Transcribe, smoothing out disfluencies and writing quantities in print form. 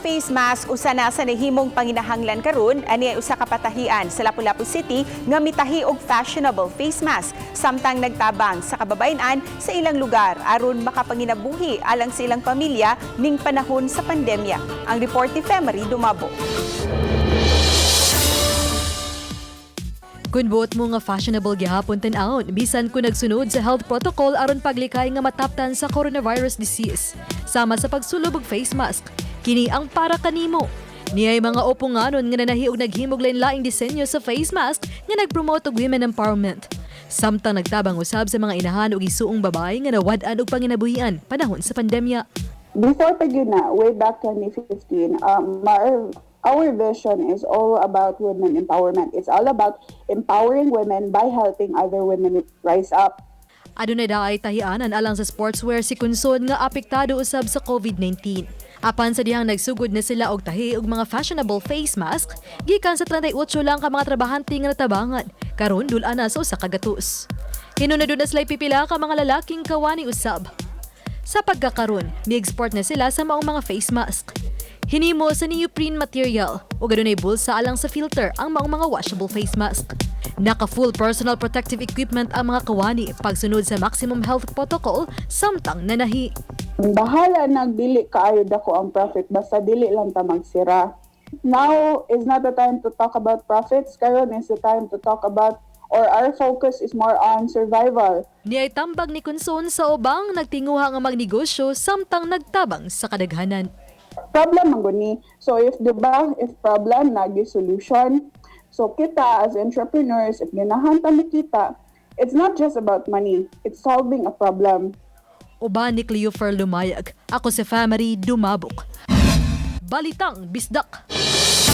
Ang face mask usa na sa nahimong panginahanglan karon. Ani ay usa ka patahian sa Lapu-Lapu City nga mitahi og fashionable face mask samtang nagtabang sa kababayen-an sa ilang lugar aron makapanginabuhi alang sa ilang pamilya ning panahon sa pandemya. Ang report ni Femery Dumabo. Kun buot mo nga fashionable gihapon tan-awon, bisan kung nagsunod sa health protocol aron paglikay nga mataptan sa coronavirus disease. Sama sa pagsulob og face mask. Kini ang para kanimo. Niay mga oponganon nga nanahi og naghimog lain-laing disenyo sa face mask nga nagpromote og women empowerment. Samtang nagtabang usab sa mga inahan og isuong babae nga nawad-an og panginabuhian panahon sa pandemya. Before pa gyud na, way back 2015, our vision is all about women empowerment. It's all about empowering women by helping other women rise up. Adunay daay tahianan alang sa sportswear si Kunson nga apektado usab sa COVID-19. Apan sa dihang nagsugod na sila og tahi og mga fashionable face mask, gikan sa 38 lang ka mga trabahante nga natabangan, karon dul-an na sa usa ka gatos. Hinuna na sila pipila ka mga lalaking kawani usab. Sa pagkakaron, mi-export na sila sa maong mga face mask. Hinimo sa neoprene material ug adunay bulsa alang sa filter ang maong mga washable face mask. Naka full personal protective equipment ang mga kawani pagsunod sa maximum health protocol samtang nanahi. Bahala nag dili kaayo dako ang profit, basta dili lang ta magsira. Now is not the time to talk about profits. Karon is the time to talk about or our focus is more on survival. Niay tambag ni Kunson sa ubang nagtinguha nga magnegosyo samtang nagtabang sa kadaghanan. Problem man gud ni. So if, di ba, if problem nagi solution. So kita as entrepreneurs, if ganahan ta makita, it's not just about money, it's solving a problem. Uban ni Cleofer Lumayag. Ako si Family Dumabok. Balitang Bisdak.